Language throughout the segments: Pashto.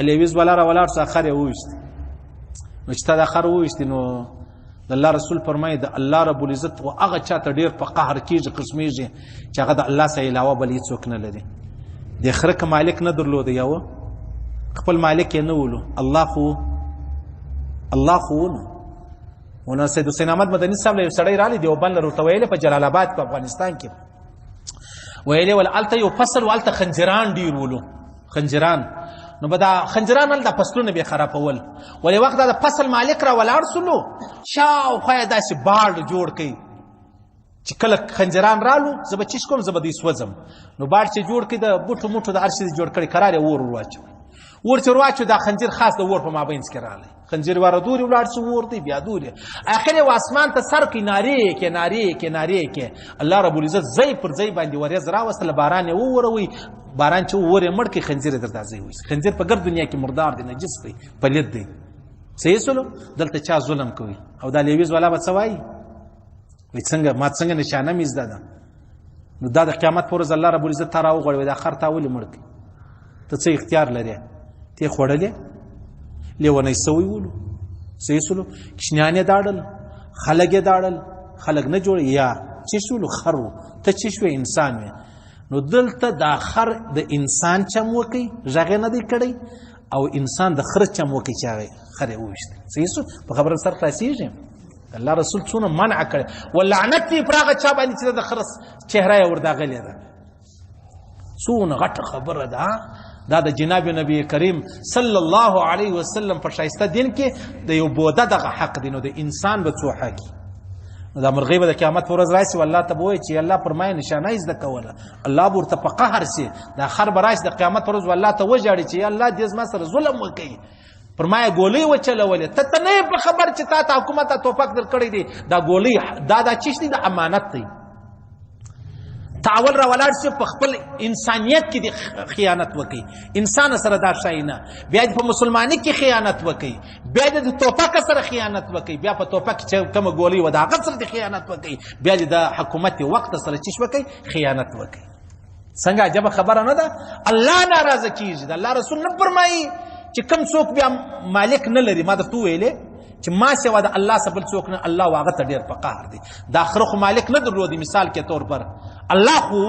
لیویز والا را ولاړ سو، خر یې وویشت. نو چې تا دا خر وویشت، نو د الله رسول فرمایي د الله رب العزت او هغه چاته ډیر په قهر کیږي، قسمیږي چې هغه د الله سره علاوه بل هیڅوک نه لري. د خره که مالک نه درلود، یو خپل مالک یې نه ولو، الله خو، الله خو. نو ونه سید حسین احمد مدني صاحب له سړی رالی دیوبند له ورته ویلې، په جلال آباد په افغانستان کې ویلې ول الته یو فصل والته خنجران ډیر ولو، خنجران. نو به دا خنجران ول دا فصلونه به خرابول. ولې وخت دا فصل مالک را ولاړ سلو، شاو خو داسې باړ جوړ کړي چې کله خنجران رالو زه به چیش کوم، زه به دوی سوځم. نو باړ چې جوړ کړي، د بوټو موټو د هر شي جوړ کړي، قرار یې اور ورواچو. ور چې ورواچو، دا خنجر خاص د اور په مابین کې راغلی. خنجر واره دوري ولاړ شو، ور دی بیا دوري، اخر یې اسمان ته سر کې نارې کې نارې کې نارې کې. الله رب العزت ځای پر ځای باندې ورېځ راوستله، باران یې ووروي. باران چې وورې مړ کې خنجر یې درته ځای وایي. خنجر په ګرد دنیا کې مردار دی، نجس دی، پلید دی. صحیح سولو؟ دلته چا ظلم کوي او دا لیویز والا به څه وایي؟ وایي څنګه ما څنګه نشانه مې زده ده. نو دا د قیامت پر ورځ الله رب العزت تا راوغواړي، دا خر تا ولې مړ کړي؟ ته څه اختیار لرې؟ ته خوړلې، لیونی سوی ولو. صحیح سولو؟ کوچنیان یې داړل، خلک یې داړل، خلک نه جوړ یا چې شولو خر وو، ته چې شوې انسان وې. نو دلته دا خر د انسان چم وکي، غږ نه دی کړی، او انسان د خره چم وکي چې هغه خر یې وویشت. صحیح سو؟ په خبره سر خلاصېږي. الله رسول څونه منع کړی، ولعنت دی پر هغه چا باندې چې د خره چهره یې ورداغلې ده. څونه غټه خبره ده دا د جناب نبی کریم صلی الله علیه وسلم په ښایسته دین کې د یو بوده دغه حق دی. نو د انسان به څو حق؟ نو دا مرغۍ به د قیامت پر ورځ راشي، والله ته به وایي چې الله پر ما یې نشانه یې زده کوله. الله به ورته په قهر شي. دا خر به راشي د قیامت پر ورځ، والله ته وژاړي چې الله دې زما سره ظلم وکړي، پر ما یې ګولۍ وچلولې. ته ته نه یې په خبر چې تا ته حکومت توپک درکړی دی. دا ګولۍ دا دا چیش دی؟ د امانت دی. ته اول را ولاړ شې، په خپل انسانیت کې دې خیانت وکړي، انسان سره دا ښایي نه، بیا دې په مسلمانۍ کې خیانت وکړي، بیا دې د توپک سره خیانت وکړي، بیا په توپک چې کومه ګولۍ وه د هغه سره دې خیانت وکړي، بیا دې د حکومت وخت سره چیش وکړي؟ خیانت وکړي. څنګه عجبه خبره نه ده؟ الله ناراضه کیږي. د الله رسول نه فرمایي چې کم څوک بیا مالک نه لري، ما درته وویلې چې ما سوا د الله څخه بل څوک نه، الله هغه ته ډېر په قهر دی. دا خره خو مالک نه درلودي، مثال کې طور پر الله خو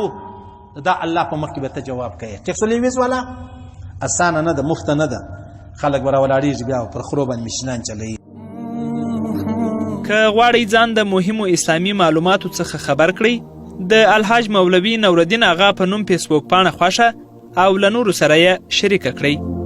دا الله په مخ کې به ته جواب کوې. ټیک سو؟ لیویز والا اسانه نه ده، مفته نه ده. خلک به راولاړېږي بیا پر خرو باندې مشینان چلوي. که غواړئ ځان د مهمو اسلامي معلوماتو څخه خبر کړئ، د الحاج مولوي نورالدین آغا په نوم فیسبوک پاڼه خوښه او له نورو سره یې شریکه کړئ.